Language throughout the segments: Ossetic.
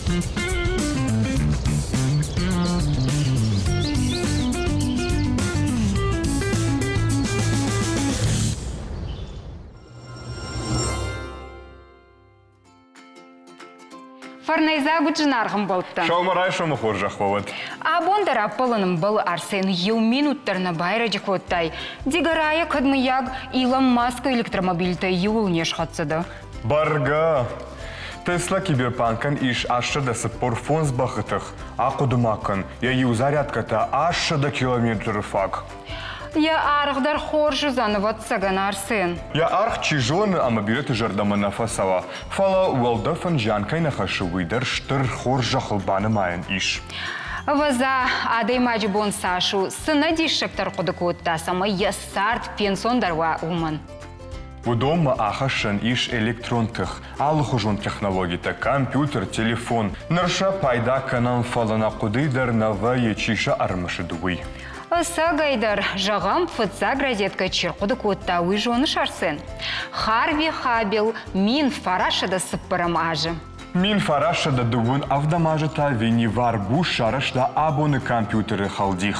Фӕрнӕйдзаг уыд зынаргъ ӕмбӕлттӕ. Сӕумӕрайсомы хорзӕх уӕд. Абон дӕр ӕппӕлын ӕмбӕлы Арсен иу минут дӕр нӕ байрӕджы кодтай. Дигорайӕ кӕд мыййаг Илон Маскы электромобильтӕй иуыл не схӕццӕ дӕ? Бӕргӕ! Тесла киберпанкӕн ис 845 бӕхы тых. Ахъуыды ма кӕн, йӕ иу зарядкӕ та 800 километры фаг. Йӕ аргъ дӕр хорз уыдзӕн, ӕвӕццӕгӕн, Арсен. Йӕ аргъ чи зоны ӕмӕ бирӕты зӕрдӕмӕ нӕ фӕцӕуа, фӕлӕ уӕлдӕфӕн зиан кӕй нӕ хӕссы, уый дӕр стыр хорзӕхыл банымайӕн ис. Ӕвӕдза, адӕймаджы бон цас у, цы нӕ диссӕгтӕ ӕрхъуыды кодта, цӕмӕй йӕ цард фенцондӕр уа, уымӕн. Уыдонмӕ ахӕссӕн ис электрон тых, алыхуызон технологитӕ, компьютер, телефон. Ныр сӕ пайда кӕнӕм, фӕлӕ нӕ хъуыдыйы дӕр нӕ вӕййы, чи сӕ ӕрымысыд, уый. Ӕцӕгӕйдӕр, зӕгъӕм, фыццаг розеткӕ чи рхъуыды кодта, уый зоныс, Арсен? Харви Хабел 1904 азы. 1927 азы та Венивар Буш сарӕзта абоны компьютеры халдих.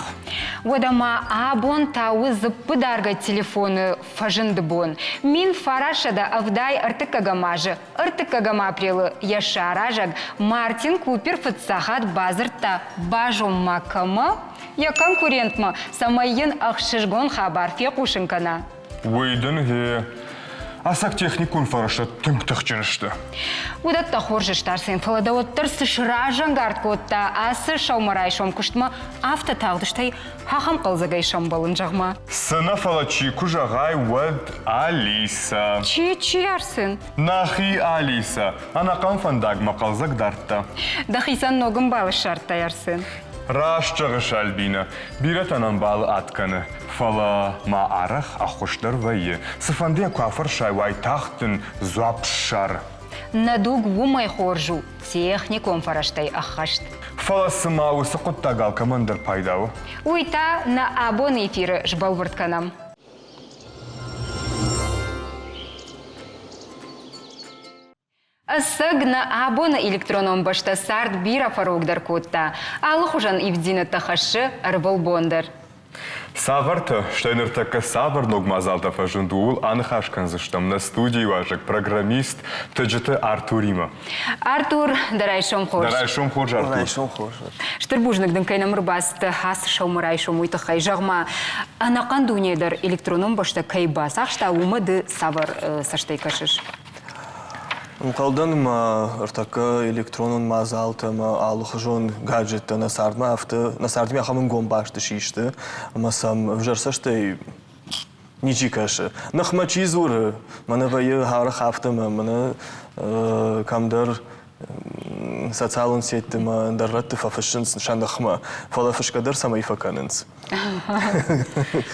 Уӕдӕ ма абон та у дзыппыдаргӕ телефоны фӕзынды бон. 1973 азы ӕртыккӕгӕм апрелы йӕ саразӕг Мартин Купер фыццагхатт бадзырдта базонма кӕмӕ, йӕ конкурентмӕ, цӕмӕй йын ӕхсызгон хабар фехъусын кӕна. Уый дын гъе ӕцӕг техникон фӕрӕзтӕ тынг тыхджын сты. Уыдӕттӕ хорз сты, Арсен, фӕлӕ дӕ уӕддӕр цы сразӕнгард кодта ацы сӕумӕрайсом куыстмӕ афтӕ тагъд, стӕй ахӕм хъӕлдзӕгӕй сӕмбӕлын, зӕгъ-ма. Цы нӕ, фӕлӕ чи куы зӕгъай, уӕд Алисӕ. Чи, чи, Арсен? Нӕхи Алисӕ. Ӕнӕхъӕн фӕндагмӕ хъӕлдзӕг дардта. Дӕхицӕн ног ӕмбал ссардтай, Арсен. Раст зӕгъыс, Альбинӕ. Бирӕтӕн ӕмбалы ад кӕны, фӕлӕ ма арӕх ӕххуыс дӕр вӕййы. Цыфӕндыйӕ куы афӕрсай, уайтагъд дын дзуапп ссары. Нӕ дуг уымӕй хорз у, техникон фӕрӕзтӕй ӕххӕст. Фӕлӕ цыма уыцы хъуыддаг алкӕмӕн дӕр пайда у. Уый та нӕ абоны эфиры сбӕлвырд кӕнӕм. Ӕцӕг нӕ абоны электронон бӕстӕ цард бирӕ фӕрогдӕр кодта, алыхуызӕн ивддзинӕдтӕ хӕссы ӕрвылбон дӕр. Цавӕртӕ, стӕй ныртӕккӕ цавӕр ног мадзалтӕ фӕзынд, ууыл аныхас кӕндзыстӕм нӕ студийы уазӕг программист Тыджыты Артуримӕ. Артур, дӕ райсом хорз. Дӕ райсом хорз, Артур. Райсом хорз. Стыр бузныг дын, кӕй нӕм ӕрбацыдтӕ ацы сӕумӕрайсом, уый тыххӕй. Зӕгъ-ма, ӕнӕхъӕн дуне дӕр электронон бӕстӕ кӕй бацахста, уымӕ ды цавӕр цӕстӕй кӕсыс? Ӕнхъӕлдӕн ма ӕртӕккӕ электронон мадзалтӕ ӕмӕ алыхуызон гаджеттӕ нӕ цардмӕ афтӕ нӕ цардимӕ ахӕм ӕнгом баст систы, ӕмӕ сӕм ӕвзӕр цӕстӕй ничи кӕсы. Ныхмӕ чи дзуры, мӕнӕ вӕййы арӕх афтӕ ӕмӕ мӕнӕ кӕмдӕр социалон сетьты ӕмӕ ӕндӕр рӕтты фӕфыссынц сӕ ныхмӕ, фӕлӕ фысгӕ дӕр цӕмӕй фӕкӕнынц.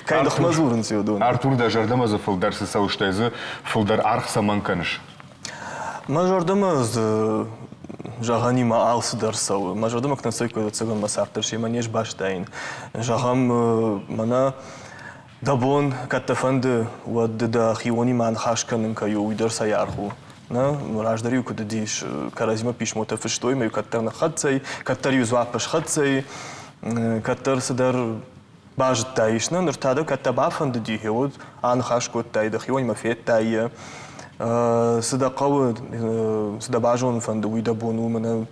Кӕй ныхмӕ дзурынц уыдон? Артур, дӕ зӕрдӕмӕ дзы фылдӕр цы цӕуы, стӕй дзы фылдӕр аргъ цӕмӕн кӕныс? Мӕ зӕрдӕмӕ дзы зӕгъӕнимӕ алцыдӕр цӕуы. Мӕ зӕрдӕмӕ куы нӕ цӕуиккой, ӕвӕццӕгӕн мӕ цард дӕр семӕ не сбастаин. Зӕгъӕм, мӕнӕ дӕ бон, кӕд дӕ фӕнды, уӕд ды дӕ хионимӕ аныхас кӕнын кӕй у, уый дӕр цӕй аргъ у. Нӕ, раздӕр-иу куыд уыдис, кӕрӕдзимӕ писмотӕ фыстой, ӕмӕ-иу кӕддӕр ныххӕццӕ и, кӕддӕр-иу дзуапп схӕццӕ и, кӕддӕр цыдӕр базыдтаис, нӕ, ныр та дӕ кӕд дӕ бафӕндыди, гъеуӕд аныхас кодтай, дӕхионимӕ федтай йӕ, цы дӕ хъӕуы, цы дӕ базонын фӕнды, уый дӕ бон у, мӕнӕ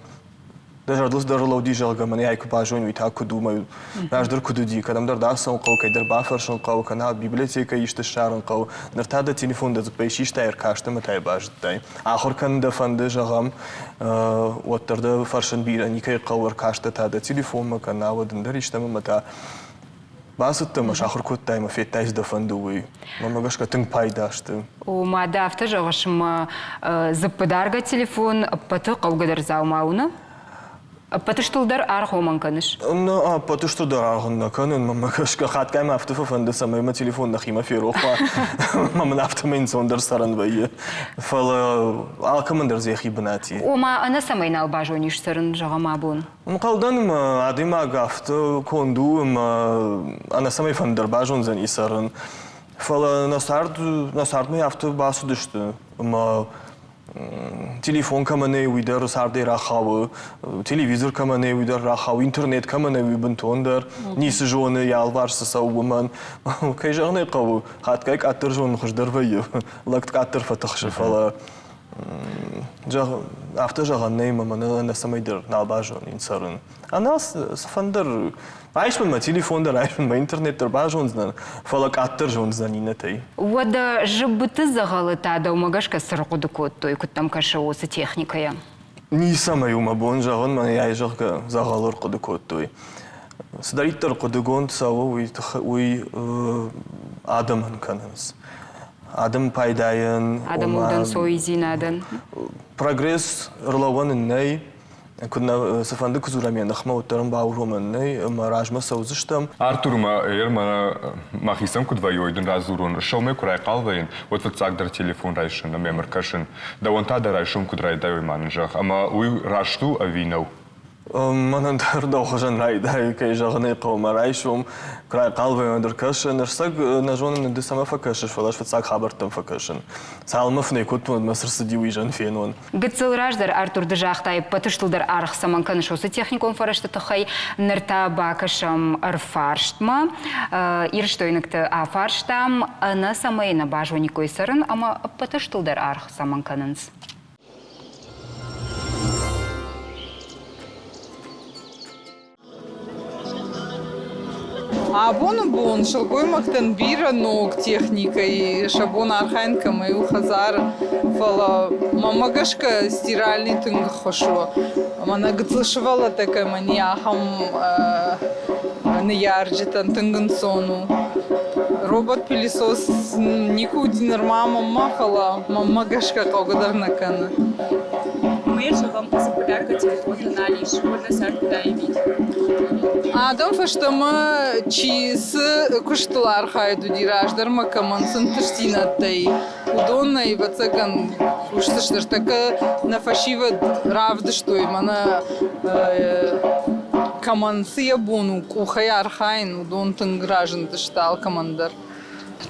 дӕ зӕрдыл цыдӕр ӕрлӕуди, зӕгъгӕ, мӕнӕ ай куы базонин, уый та куыд у, мӕ раздӕр куыд уыди, кӕдӕмдӕр дӕ ацӕуын хъӕуы, кӕйдӕр бафӕрсын хъӕуы, кӕнӕ библиотекӕйы исты ссарын хъӕуы. Ныр та дӕ телефон дӕ дзыппӕй систай, ӕркастӕ ӕмӕ та йӕ базыдтай. Ахуыр кӕнын дӕ фӕнды, зӕгъӕм, уӕддӕр дӕ фӕрсын бирӕ никӕй хъӕуы, ӕркастӕ та дӕ телефонмӕ, кӕнӕ уӕд ӕндӕр истӕмӕ ӕмӕ та бацыдтӕ ӕмӕ сахуыр кодтай ӕмӕ федтай, цы дӕ фӕнды, уый. Мӕнмӕ гӕсгӕ тынг пайда сты. Ома дӕ афтӕ зӕгъыс, ӕмӕ дзыппыдаргӕ телефон ӕппӕты хъӕугӕдӕр дзаума у, нӕ? Ӕппӕты стылдӕр аргъ уымӕн кӕныс? Нӕ, ӕппӕты стылдӕр аргъ нӕ кӕнын. Мӕнмӕ гӕсгӕ хатгай мӕ афтӕ фӕфӕнды, цӕмӕй мӕ телефон нӕхимӕ ферох уа. Ӕмӕ мын афтӕмӕй ӕнцондӕр цӕрӕн вӕййы. Фӕлӕ алкӕмӕн дӕр дзы йӕхи бынат и. Ома, ӕнӕ цӕмӕй нал базонис цӕрын, зӕгъӕм, абон? Ӕнхъӕлдӕн ӕмӕ адӕймаг афтӕ конд у, ӕмӕ ӕнӕ цӕмӕй фӕндӕр базондзӕни цӕрын. Фӕлӕ нӕ цард, нӕ цардмӕ афтӕ бацыдысты, ӕмӕ. Телефон кӕмӕ нӕй, уый дӕр цардӕй рахауы, телевизор кӕмӕ нӕй, уый дӕр рахауы, интернет кӕмӕ нӕй, уый бынтондӕр ницы зоны, йӕ алыварс цы цӕуы, уымӕн. Кӕй зӕгъын ӕй хъӕуы, хатгай къаддӕр зонын хуыздӕр вӕййы, лӕг къаддӕр фӕтыхсы, фӕлӕ зӕгъ, афтӕ зӕгъӕн нӕй, ӕмӕ мӕнӕ ӕнӕ цӕмӕйдӕр нал базонин цӕрын. Ӕнӕ цыфӕндыр айс мын мӕ телефон дӕр, айс мын мӕ интернет дӕр базондзынӕн, фӕлӕ къаддӕр зондзынӕн иннӕтӕй. Уӕдӕ зыбыты дзӕгъӕлы та дӕумӕ гӕсгӕ цы рхъуыды кодтой, куыд дӕм кӕсы уыцы техникӕйӕ? Ницӕмӕй у мӕ бон зӕгъын, мӕнӕ ай зӕгъгӕ, дзӕгъӕлы рхъуыды кодтой. Цыдӕриддӕр хъуыдыгонд цӕуы, уый, уый адӕмӕн кӕнынц. Адӕмы пайдайӕн. Адӕмы удӕнцойдзинадӕн. Прогресс ӕрлӕууӕн ын нӕй. Куыд нӕ цыфӕнды куы дзурӕм йӕ ныхмӕ, уӕддӕр ын бауромӕн нӕй ӕмӕ размӕ цӕудзыстӕм. Артур, мӕ мӕхицӕн куыд вӕййой дын радзурон, сӕумӕ куы райхъал вӕййын, уӕд фыццагдӕр телефон райсын ӕмӕ йӕм ӕркӕсын. Дӕуӕн та дӕ райсом куыд райдайой ма нын зӕгъ, ӕмӕ уый раст у ӕви нӕу? Мӕнӕн дӕр дӕу хуызӕн райдайы, кӕй зӕгъын ӕй хъӕуы, мӕ райсом куы райхъал вӕййын, ӕркӕсын. Ӕрцӕг нӕ зонын, ды цӕмӕ фӕкӕсыс, фӕлӕ ӕз фыццаг хабӕрттӕм фӕкӕсын. Цалынмӕ фынӕй кодтон, уӕдмӕ цы рцыди, уый зӕн фенон. Гыццыл раздӕр Артур ды загътай, ӕппӕты стылдӕр аргъ цӕмӕн кӕныс уыцы техникон фӕрӕзты тыххӕй. Ныр та бакӕсӕм ӕрфарстмӕ. Ирыстойнӕгты афарстам, ӕнӕ цӕмӕй нӕ базониккой цӕрын ӕмӕ ӕппӕты стылдӕр аргъ цӕмӕн кӕнынц. Абоны бон сылгоймӕгтӕн бирӕ ног техникӕйы сӕ бон архайын кӕмӕй у хӕдзары, фӕлӕ мӕнмӕ гӕсгӕ стиральный тынг ӕххуыс у. Мӕнӕ гыццыл сывӕллӕттӕ кӕмӕн и, ахӕм ныййарджытӕн тынг ӕнцон у. Робот-пылесос никуы уыди нырма мӕнмӕ, фӕлӕ мӕнмӕ гӕсгӕ хъӕугӕ дӕр нӕ кӕны. Мы зӕгъӕм, популярка телефонты нал ис, уӕд нӕ цард куыд аивид? Адӕм фӕстӕмӕ чи цы куыстыл архайд уыди раздӕр ма кӕмӕн цы ӕнтыстдзинӕдтӕй, уыдонӕй, ӕвӕццӕгӕн, кусдзысты. Ныртӕккӕ нӕ фӕсивӕд равдыстой, мӕнӕ кӕмӕн цы йӕ бон у къухӕй архайын, уыдон тынг разындысты алкӕмӕн дӕр.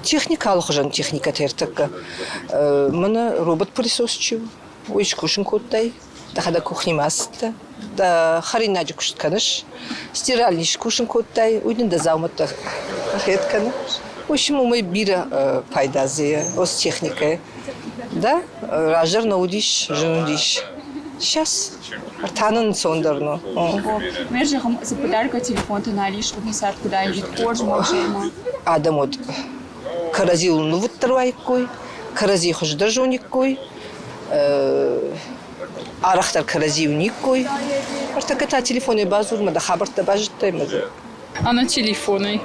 Техникӕ алыхуызӕн техникӕтӕ ӕртӕккӕ. Мӕнӕ робот-пылесос чи у, уый скусын кодтай, дӕхӕдӕг кухнимӕ ацыдтӕ, дӕ хӕринаджы куыст кӕныс, стиральный скусын кодтай, уый дын дӕ дзаумӕттӕ хед кӕны. В общем, уымӕй бирӕ пайда дзы уыцы техникӕйы. Да, раздӕр нӕ уыдис, зын уыдис. Сейчас ӕртӕнын ӕнцондӕр ну. Ме зӕгъӕм, цы подарка телефонты нал ис, уыдон цард куыд аивид, хорз мӕ Адӕм уыд кӕрӕдзиуыл нывуддӕр уаиккой, кӕрӕдзи хуыздӕр зониккой, арӕхдӕр кӕрӕдзи уыниккой. Ӕртӕккӕ та телефонӕй бадзур мӕ дӕ хабӕрттӕ базыдтай мӕ дзы. Ӕнӕ телефонӕй.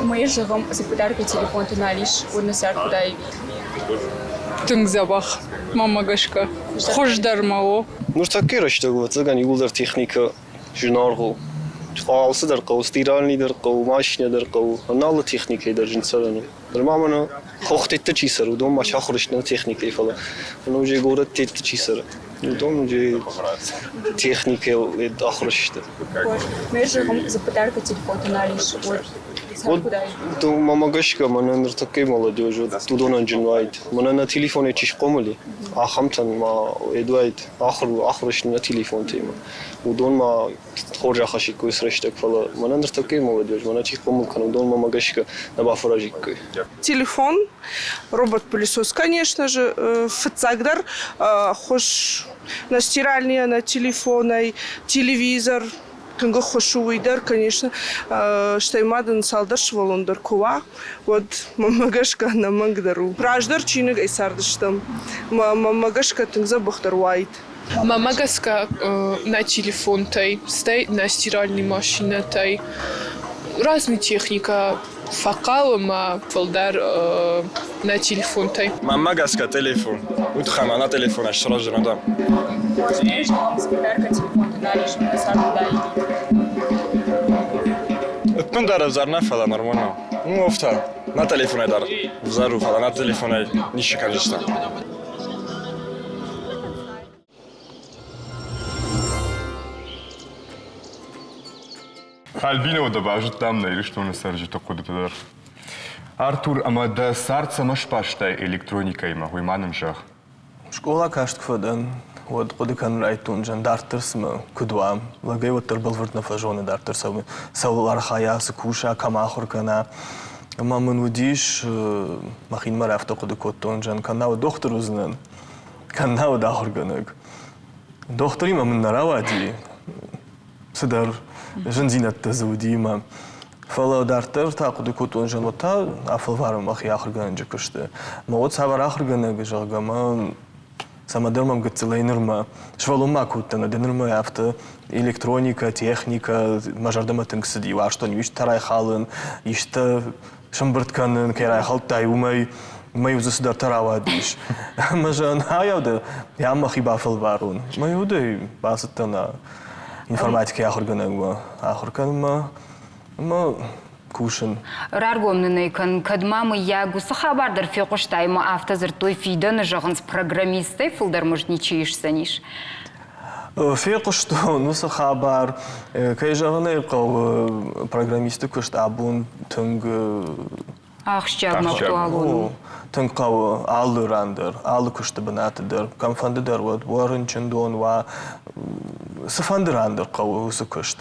Мы зӕгъӕм, цы подарка телефонты нал ис, уыдон цард куыд аивид. Тынг дзӕбӕх, мӕнмӕ гӕсгӕ. Хуыздӕр ма у. Ныртӕккӕйы рӕстӕг, ӕвӕццӕгӕн, иууылдӕр техникӕ зынаргъ у. Алцыдӕр хъӕуы, стиральный дӕр хъӕуы, машинӕ дӕр хъӕуы, алы техникӕйы дӕр зын цӕрӕн у. Нырма мӕнӕ хохтӕтты чи цӕры, уыдон ма сахуыр сты нӕ техникӕйы, фӕлӕ уже горӕттӕтты чи цӕры, уыдон уже техникӕйыл ахуыр сты. Вот мӕмӕ гӕсгӕ мӕнӕ ныртӕккӕйы молодежь вот уыдонӕн зын уаид. Мӕнӕ нӕ телефонӕй чи схъомыл и, ахӕмтӕн ма уӕд уаид ахуыр, ахуыр сты нӕ телефонтимӕ. Уыдон ма хорз ахӕссиккой цы рӕстӕг, фӕлӕ мӕнӕ ныртӕккӕйы молодежь, мӕнӕ чи хъомыл кӕны, уыдон мӕмӕ гӕсгӕ нӕ бафӕразиккой. Телефон, робот-пылесос, конечно же, фыццагдӕр хуыз на стиральный, на телефонӕй, телевизор, тынг ӕххуыс у уый дӕр, конечно. Стӕй ма дын цалдӕр сывӕллон дӕр куы уа, уӕд мӕнмӕ гӕсгӕ ӕнӕмӕнгдӕр у. Раздӕр чиныгӕй цардыстӕм. Мӕнмӕ гӕсгӕ тынг дзӕбӕхдӕр уаид. Мӕнмӕ гӕсгӕ нӕ телефонтӕй, стӕй нӕ стиральный машинӕтӕй разный техникӕ фӕхъӕуы ӕмӕ фылдӕр нӕ телефонтӕй. Мӕнмӕ гӕсгӕ телефон. Уый ӕнӕ телефонӕй сырӕзын адӕм. Ӕппындӕр ӕвзӕр нӕ, фӕлӕ нормально. Ну, афтӕ. Нӕ телефонӕй дӕр ӕвзӕр у, фӕлӕ нӕ телефонӕй ницы кӕндзыстӕм. Альбина дӕ базыдтам нӕ Ирыстоны цӕрджыты хъуыдыты дӕр. Артур, ӕмӕ дӕ цард цӕмӕ сбастай электроникӕимӕ, уый ма нын зӕгъ. Скъола каст куы фӕдӕн, уӕд хъуыды кӕнын райдыдтон, зӕн дарддӕр цымӕ куыд уа. Лӕгӕй уӕддӕр бӕлвырд нӕ фӕзоны дарддӕр цӕуыл архайа, цы куса, кӕм ахуыр кӕна. Ӕмӕ мын уыдис, мӕхинымӕр афтӕ хъуыды кодтон, зӕн кӕннӕуӕд дохтыр уыдзынӕн, кӕннӕуӕд ахуыргӕнӕг. Дохтыримӕ мын нӕ рауади, цыдӕр зындзинӕдтӕ дзы уыди ӕмӕ Фӕлӕ дарддӕр та хъуыды кодтон, зӕгъ, та афӕлварӕм мӕхи ахуыргӕнӕджы куысты. Мӕ уӕд цавӕр ахуыргӕнӕг, зӕгъгӕ, мӕ цӕмӕдӕр мӕм гыццылӕй нырмӕ сывӕллон ма кодтон, ӕдӕ нырмӕ афтӕ электроникӕ, техникӕ мӕ зӕрдӕмӕ тынг цыди. Уарзтон исты райхалын, исты сӕмбырд кӕнын, кӕй райхӕлдтай, уымӕй мӕ иу дзы цыдӕртӕ рауадис. Ӕмӕ зӕгъын, айау дӕ, йӕ мӕхи бафӕлварон. Мӕ иудӕй бацыдтӕн информатикӕйы ахуыргӕнӕгмӕ ахуыр кӕнынмӕ. Ӕмӕ кусын. Раргом нын ӕй кӕн, кӕд ма мыййаг уыцы хабар дӕр фехъуыстай ӕмӕ афтӕ дзырдтой фидӕны, зӕгъынц, программисттӕй фылдӕр мызд ничи исдзӕнис. Фехъуыстон уыцы хабар. Кӕй зӕгъын ӕй хъӕуы, программисты куыст абон тынг Ахсджиаг актуалон у. Тынг хъӕуы алы ран дӕр, алы куысты бынаты дӕр, кӕмфӕнды дӕр уӕд, уа рынчындон, уа цыфӕнды ран дӕр хъӕуы уыцы куыст.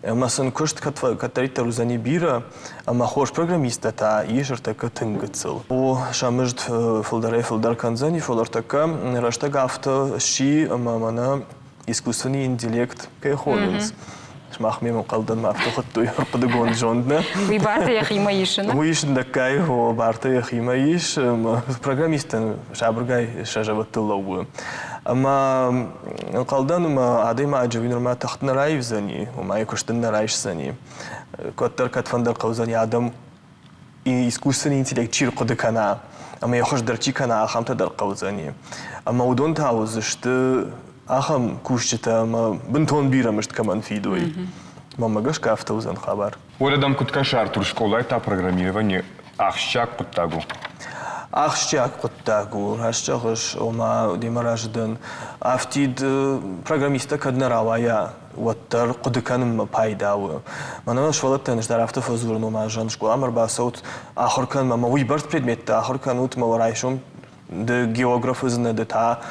Ӕмӕ сын куыст кӕддӕриддӕр уыдзӕни бирӕ, ӕмӕ хорз программисттӕ та ис ӕртӕккӕ тынг гыццыл. О, сӕ мызд фылдӕрӕй-фылдӕр кӕндзӕни, фӕлӕ ӕртӕккӕ рӕстӕг афтӕ сси, ӕмӕ мӕнӕ искусственный интеллект кӕй хонынц. Сымах ме мхъӕлдӕн ма афтӕ хуыдтой ӕрхъуыдыгонд зонд, нӕ? Уый бартӕ йӕхимӕ исы, нӕ? Уый сындӕггай о, бартӕ йӕхимӕ ис. Программисттӕн сабыргай сӕ зӕвӕттыл лӕууы. Ӕмӕ ӕнхъӕлдӕн ӕмӕ адӕймаджы уый нырма тахт нӕ раивдзӕни, ома йӕ куыст ын нӕ райсдзӕни. Кӕддӕр кӕдфӕндӕр хъӕудзӕни адӕм искусственный интеллект чи рхъуыды кӕна ӕмӕ йӕ хуыздӕр чи кӕна, ахӕмтӕ дӕр хъӕудзӕни. Ӕмӕ уыдон та уыдзысты ахӕм кусджытӕ ӕмӕ бынтон бирӕ мызд кӕмӕн фидой. Мӕнмӕ гӕсгӕ афтӕ уыдзӕн хабар. Уӕдӕ дӕм куыд кӕсы, Артур, скъолайы та программирование ахсджиаг хъуыддаг у? Ахсджиаг хъуыддаг у, раст зӕгъыс, ома демӕ разы дӕн. Афтид программисттӕ кӕд нӕ рауайа, уӕддӕр хъуыды кӕнынмӕ пайда у. Мӕнӕ мӕ сывӕллӕттӕн ӕз дӕр афтӕ фӕдзурын, ома зӕгъын, скъоламӕ ӕрбацӕут ахуыр кӕнынмӕ, ӕмӕ уыйбӕрц предметтӕ ахуыр кӕнут, ӕмӕ уӕ райсом ды географ уыдзынӕ, ды та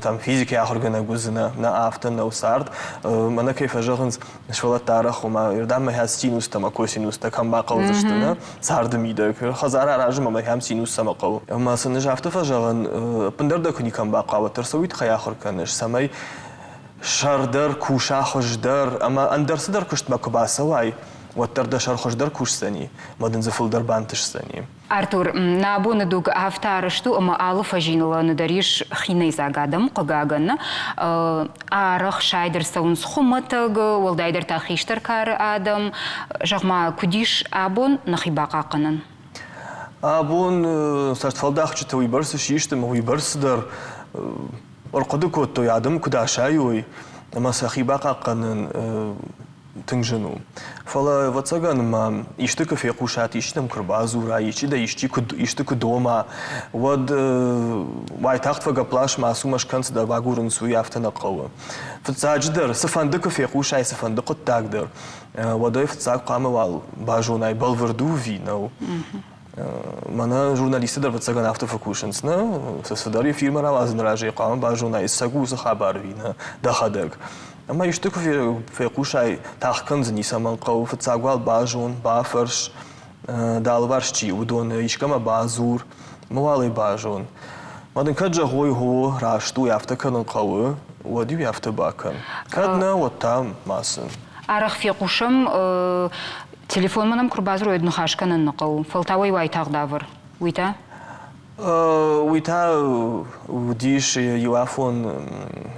там физикӕйы ахуыргӕнӕг уыдзынӕ. Нӕ, афтӕ нӕу цард. Мӕнӕ кӕй фӕзӕгъынц, сывӕллӕттӕ арӕх, ома ирдӕм мӕхӕ синустӕ ӕмӕ косинустӕ кӕм бахъӕудзысты, нӕ царды мидӕг. Хӕдзар аразын ӕмӕ мӕхӕм синус цӕмӕ хъӕуы. Ӕмӕ сын ӕз афтӕ фӕзӕгъын, ӕппындӕр дӕ куы никӕм бахъӕуа, уӕддӕр сӕ уый тыххӕй ахуыр кӕныс, цӕмӕй сӕр дӕр куса хуыздӕр ӕмӕ ӕндӕр цыдӕр куыстмӕ куы бацӕуай, уӕддӕр дӕ сӕр хуыздӕр кусдзӕни ӕмӕ дын дзы фылдӕр бантысдзӕни. Артур, нӕ абоны дуг афтӕ арӕзт у, ӕмӕ алы фӕзилӕны дӕр ис хинӕйдзаг адӕм, хъыгагӕн. Арӕх сайд ӕрцӕуынц хуымӕтӕг, уӕлдайдӕр та хистӕр кары адӕм. Зӕгъ-ма, куыд ис абон нӕхи бахъахъхъӕнӕн? Абон цӕстфӕлдахджытӕ уыйбӕрц систы ӕмӕ уыйбӕрц дӕр ӕрхъуыды кодтой, адӕм куыд асайой ӕмӕ сӕхи бахъахъхъӕнын тынг зын у. Фӕлӕ, ӕвӕццӕгӕн, ма исты куы фехъусат, исчи дӕм куы рбадзура, исчи дӕ исчи куы, исты куы дома, уӕд уайтагъд фӕгӕпп лас, ма цу мӕ скӕн, цыдӕр багурынц, уый афтӕ нӕ хъӕуы. Фыццаджыдӕр, цыфӕнды куы фехъусай, цыфӕнды хъуыддаг дӕр, уӕд ӕй фыццаг хъуамӕ уал базонай, бӕлвырд у ӕви нӕу. Мӕнӕ журналисттӕ дӕр ӕвӕццӕгӕн афтӕ фӕкусынц, нӕ? Цыдӕр эфирмӕ рауадзыны разӕй хъуамӕ базонай, цӕг у уыцы хабар ӕви нӕ, дӕхӕдӕг. Ӕмӕ исты куы фехъусай, тагъд кӕн дзы ницӕмӕн хъӕуы, фыццаг уал базон, бафӕрс, дӕ алыварс чи, уыдоны искӕмӕ бадзур, ӕмӕ уал ӕй базон. Ӕмӕ дын кӕд зӕгъой, хо, раст у, афтӕ кӕнын хъӕуы, уӕд-иу афтӕ бакӕн. Кӕд нӕ, уӕд та мацы. Арӕх фехъусӕм, Телефонмӕ нӕм куы рбадзурой, уӕд ныхас кӕнын нӕ хъӕуы, фӕлтау ӕй уайтагъд авӕр. Уый та? Уый та уыдис иу афон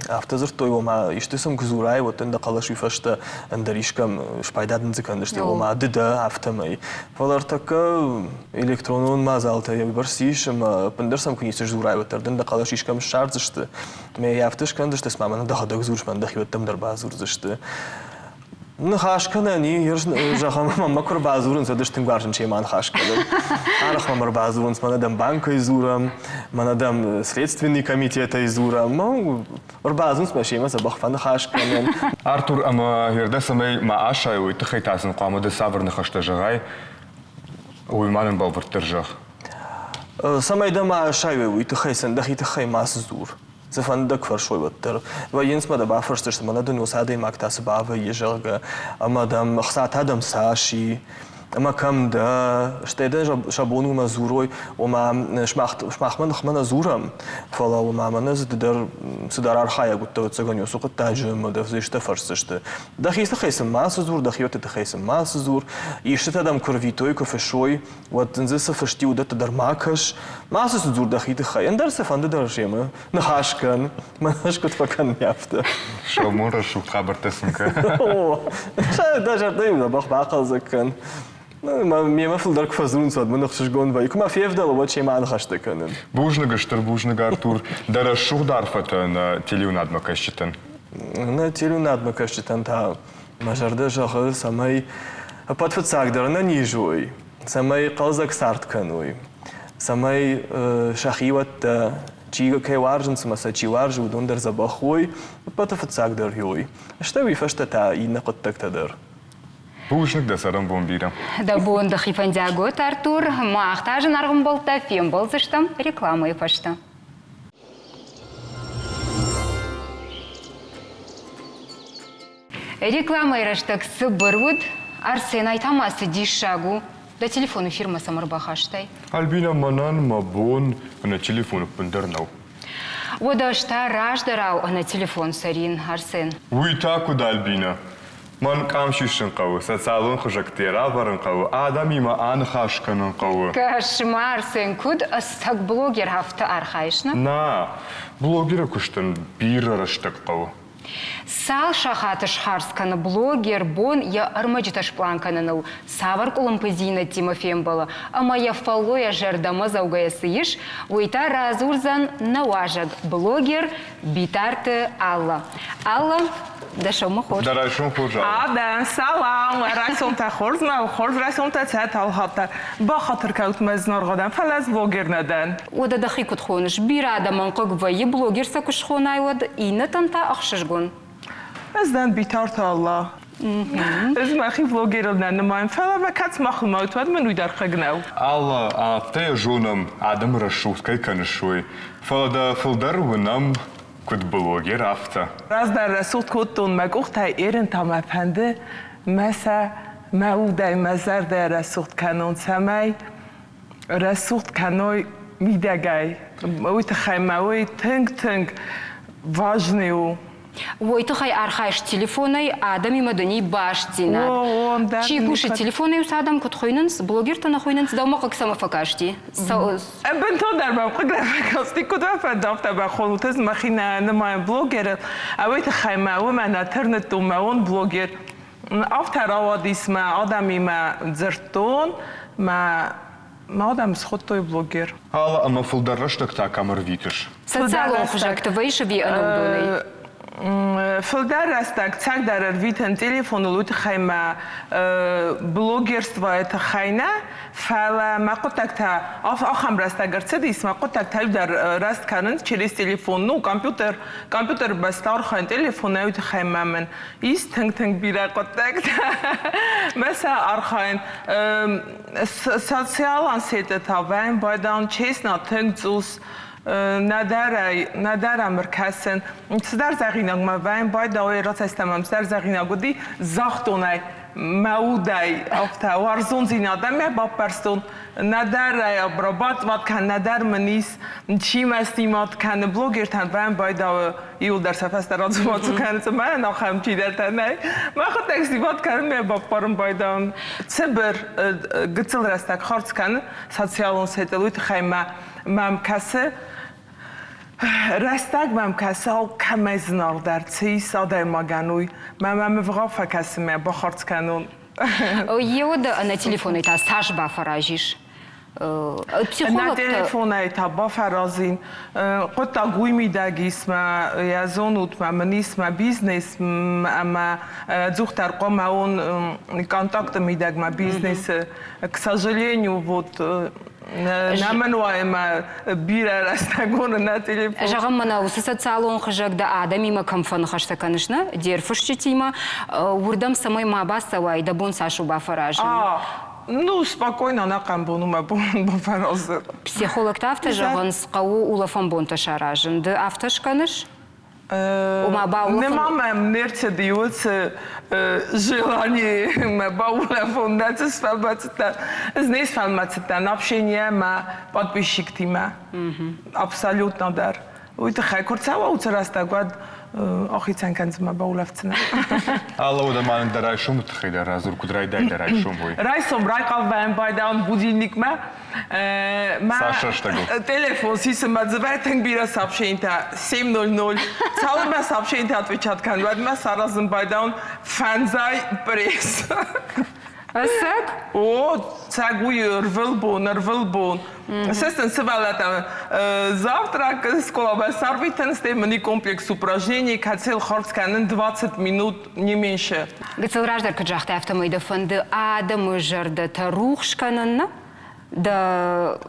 афтӕ дзырдтой, ома исты сын куы дзурай, уӕд дын дӕ хъӕлӕс уый фӕстӕ ӕндӕр искӕм спайда дын дзы кӕндзысты, ома ды дӕ афтӕмӕй. Фӕлӕ ӕртӕккӕ электронон мадзалтӕ уыйбӕрц ис, ӕмӕ ӕппындӕр сӕм куы ницы сдзурай, уӕддӕр дын дӕ хъӕлӕс искӕм ссардзысты. Ӕмӕ йӕ афтӕ скӕндзысты, цыма мӕнӕ дӕхӕдӕг дзурыс, мӕнӕ дӕхиуӕттӕм дӕр бадзурдзысты. Ныхас кӕнӕн и, зӕгъӕм, мӕнмӕ куы ӕрбадзурынц, уӕд ӕз тынг уарзын семӕ ныхас кӕнын. Арӕх мӕм ӕрбадзурынц, мӕнӕ дӕм банкӕй дзурӕм, мӕнӕ дӕм следственный комитетӕй дзурӕм. Ӕрбадзурынц мӕ семӕ дзӕбӕх фӕныхас кӕнӕм. Артур ӕмӕ Гердӕ цӕмӕй ма асайой, уый тыххӕй та сын хъуамӕ ды цавӕр ныхӕстӕ зӕгъай, уый ма нын бӕлвырддӕр зӕгъ. Цӕмӕй дӕ ма асайой, уый тыххӕй сын дӕхи тыххӕй мацы дзур. Цыфӕнды дӕ куы фӕрсой, уӕддӕр. Вӕййынц мӕ дӕ бафӕрсдзысты, мӕнӕ дын уыцы адӕймаг та цы бавӕййы, зӕгъгӕ, ӕмӕ дӕм ӕхца та дӕм цас и, ӕмӕ кӕм дӕ, стӕй дӕ сӕ бон уымӕ дзурой, ома сымахмӕ ныхмӕ нӕ дзурӕм, фӕлӕ ома мӕнӕ дзы ды дӕр цыдӕр архайӕг уыдтӕ, ӕвӕццӕгӕн, уыцы хъуыддаджы ӕмӕ дӕ исты фӕрсдзысты. Дӕхи тыххӕй сын мацы дзур, дӕхиуӕтты тыххӕй сын мацы дзур, истытӕ дӕм куы рвитой, куы фыссой, уӕд дын дзы цы фысти, уыдӕттӕ дӕр ма кӕс, мацы сын дзур дӕхи тыххӕй, ӕндӕр цыфӕнды дӕр семӕ ныхас кӕн, мӕнӕ ӕз куыд фӕкӕнын, афтӕ. Сӕумон рӕсугъд хабӕрттӕ сын кӕн. О, дӕ зӕрдӕ-иу дзӕбӕх бахъӕлдзӕг кӕн. Мемӕ фылдӕр куы фӕдзурынц, уӕд мын ӕхсызгон вӕййы. Куы мӕ февдӕлы, уӕд семӕ аныхӕстӕ кӕнын. Бузныг, стыр бузныг, Артур, дӕ рӕсугъд арфӕтӕ нӕ телеуынадмӕ кӕсджытӕн. Нӕ телеуынадмӕ кӕсджытӕн та мӕ зӕрдӕ зӕгъы, цӕмӕй ӕппӕт фыццагдӕр ӕнӕниз уой, цӕмӕй хъӕлдзӕг цард кӕной, цӕмӕй сӕхиуӕттӕ чи кӕй уарзынц ӕмӕ сӕ чи уарзы, уыдон дӕр дзӕбӕх уой, ӕппӕты фыццагдӕр уой. Стӕй уый фӕстӕ та иннӕ хъуыддӕгтӕ дӕр. Бузныг дӕ цӕрӕнбон бирӕ. Дӕ бон дӕхи фӕндиаг уӕд, Артур. Мах та зынаргъ ӕмбӕлттӕ фембӕлдзыстӕм рекламӕйы фӕстӕ. Рекламӕйы рӕстӕг цыбыр уыд, Арсенӕй та ма цы диссаг у? Дӕ телефоны фирмӕ цӕмӕ ӕрбахастай? Альбина, мӕнӕн мӕ бон ӕнӕ телефон ӕппындӕр нӕу. Уӕдӕ ӕз та раздӕрау ӕнӕ телефон цӕрин, Арсен. Уый та куыд, Альбина? Мӕн къам сисын хъӕуы, социалон хызӕгтӕ равӕрын хъӕуы, адӕмимӕ аныхас кӕнын хъӕуы. Кӕс-ма, Арсен, куыд ӕцӕг блогер афтӕ архайыс, нӕ? Нӕ, блогеры куыстӕн бирӕ рӕстӕг хъӕуы. Цал сахаты схардз кӕны блогер бон йӕ ӕрмӕджытӕ спълан кӕныныл, цавӕр къуылымпыдзинӕдтимӕ фембӕлы ӕмӕ йӕ фӕллойӕ зӕрдӕмӕдзӕугӕйӕ цы ис, уый та радзурдзӕн нӕ уазӕг блогер Битарты Алла. Алла, дӕ сӕумӕ хорз. Дӕ райсом хорз, Алла. Адӕм, салам! Райсомтӕ хорз мӕ хорз райсомтӕ цӕ талхатта. Бахатыр кӕнут мӕ зынаргъ адӕм, фӕлӕ ӕз блогер нӕ дӕн. Уӕдӕ дӕхи куыд хоныс? Бирӕ адӕмӕн хъыг вӕййы, блогер сӕ куы схонай, уӕд иннӕтӕн та ӕхсызгон. Ӕз дӕн Битарты Алла. Ӕз мӕхи блогерыл нӕ нымайын, фӕлӕ мӕ кӕд сымахыл ма уыд, уӕд мын уый дӕр хъыг нӕу. Алла, афтӕ йӕ зонӕм, адӕмы рӕсугъд кӕй кӕныс, уый. Фӕлӕ дӕ фылдӕр уынӕм, куыд блогер, афтӕ. Раздӕр рӕсугъд кодтон мӕ къухтӕй, ерын та мӕ фӕнды, мӕ сӕ мӕ удӕй, мӕ зӕрдӕйӕ рӕсугъд кӕнон, цӕмӕй рӕсугъд кӕной мидӕгӕй. Уый тыххӕй мӕ уый тынг-тынг важный у. Уой туххӕй архайыс телефонӕй адӕмимӕ дыни бастдзинад. Чи кусы телефонӕй, уыцы адӕм куыд хуыйнынц, блогертӕ нӕ хуыйнынц, дӕумӕ хъыг цӕмӕ фӕкасти? Бынтондӕр мӕм хъыг нӕ фӕкасти, куыд уӕ фӕнды, афтӕ бахонут. Ӕз мӕхи нӕ нымайын блогерыл, ӕуый тыххӕй мӕ уымӕ нӕ тырныдтон, мӕ уон блогер. Афтӕ рауадис мӕ адӕмимӕ дзырдтон, мӕ мӕ адӕм схуыдтой блогер. Алы ӕмӕ фылдӕр рӕстӕг та кӕм ӕрвитыс? Социалон хызӕгты вӕййыс ӕви ӕнӕуыдонӕй? Фылдӕр рӕстӕг цагдӕр ӕрвитын телефоныл, уый тыххӕй мӕ блогерствойы тыххӕй нӕ, фӕлӕ мӕ хъуыддӕгтӕ ахӕм рӕстӕг ӕрцыдис, мӕ хъуыддӕгтӕ дӕр раст кӕнынц через телефон, ну, компьютер, компьютер бӕстӕ архайын телефонӕй, уый тыххӕй мӕ мын ис тынг-тынг бирӕ хъуыддӕгтӕ. Мӕ сӕ архайын социалон сетьтӕ та вӕййын байдайын, честно, тынг цъус нӕдӕр ӕй, нӕдӕр ӕм ӕркӕсын. Цыдӕр зӕгъинаг мӕ вӕййын байдауй, рацӕстӕ мӕм цыдӕр зӕгъинаг уыди, загътон ӕй мӕ удӕй, афтӕ уарзондзинад ӕмӕ баппӕрстон. Нӕдӕр ӕй обрабатывать кӕн, нӕдӕр мын ис, чи мӕ снимать кӕны, блогертӕн вӕййын байдауы иуылдӕр сӕ фӕстӕ радзу-бадзу кӕнынц, мӕнӕн ахӕм чидӕртӕ нӕй. Мӕхӕдӕг снимать кӕнын мӕ баппарын байдауын. Цыбыр гыццыл рӕстӕг хардз кӕны социалон сетыл, уый тыххӕй мӕ мӕм кӕсы, рӕстӕг мӕм кӕсы, алкӕмӕй зынаргъдӕр цы ис адӕймагӕн, уый. Мӕ мӕм ӕвгъау фӕкӕсы мӕ бахардз кӕнон. Еуӕдӕ ӕнӕ телефонӕй та цас бафӕразис? Ӕнӕ телефонӕй та бафӕразин. Хъуыддаг уый мидӕг ис, мӕ йӕ зонут, мӕ мын ис мӕ бизнес ӕмӕ ӕдзухдӕр хъуамӕ уон контакты мидӕг мӕ бизнесы. К сожалению, вот нӕ мын уайы мӕ бирӕ рӕстӕгон нӕ телефон. Зӕгъӕм, мӕнӕ уыцы социалон хызӕг дӕ адӕмимӕ кӕм фӕныхӕстӕ кӕныс, нӕ, де рфысджытимӕ, уырдӕм цӕмӕй ма бацӕуай, дӕ бон цас у бафӕразын? Ну, спокойно, ӕнӕхъӕн бон у мӕ бон бафӕразын. Психологтӕ афтӕ зӕгъынц, хъӕуы улӕфӕн бонтӕ саразын. Ды афтӕ скӕныс? Ома баулӕфын... Нема мӕм не рцыди уыцы желание мӕ баулӕфон, нӕ цы сфӕлмӕцыдтӕн. Ӕз не сфӕлмӕцыдтӕн общение мӕ подписчиктимӕ. Абсолютно дӕр. Уый тыххӕй куы рцӕуа уыцы рӕстӕг, уӕд ахицӕн кӕндзынӕ, баулӕфдзынӕ. Алло, дӕ ма нын дӕ райсомы тыххӕй дӕр радзур, куыд райдай дӕ райсом, уый. Райсом райхъал вӕййӕм байдауын будильникмӕ. Цас рӕстӕгыл? Телефон сисын мӕ дзывӕй тынг бирӕ сообщенийтӕ 7:00. Цалынмӕ сообщенийтӕ отвечать кӕн, уӕдмӕ саразын байдауын фӕндзай пресс. Ӕцӕг? О, цӕг уый ӕрвылбон, ӕрвылбон. Сестын сывӕллӕттӕ завтрак скъоламӕ сӕрвитын, стӕй мын и комплекс упражнений, кӕцыйыл хардз кӕнын 20 минут, не меньше. Гыццыл раздӕр куыд загътай, афтӕмӕй дӕ фӕнды адӕмы зӕрдӕтӕ рухс кӕнын, нӕ? Дӕ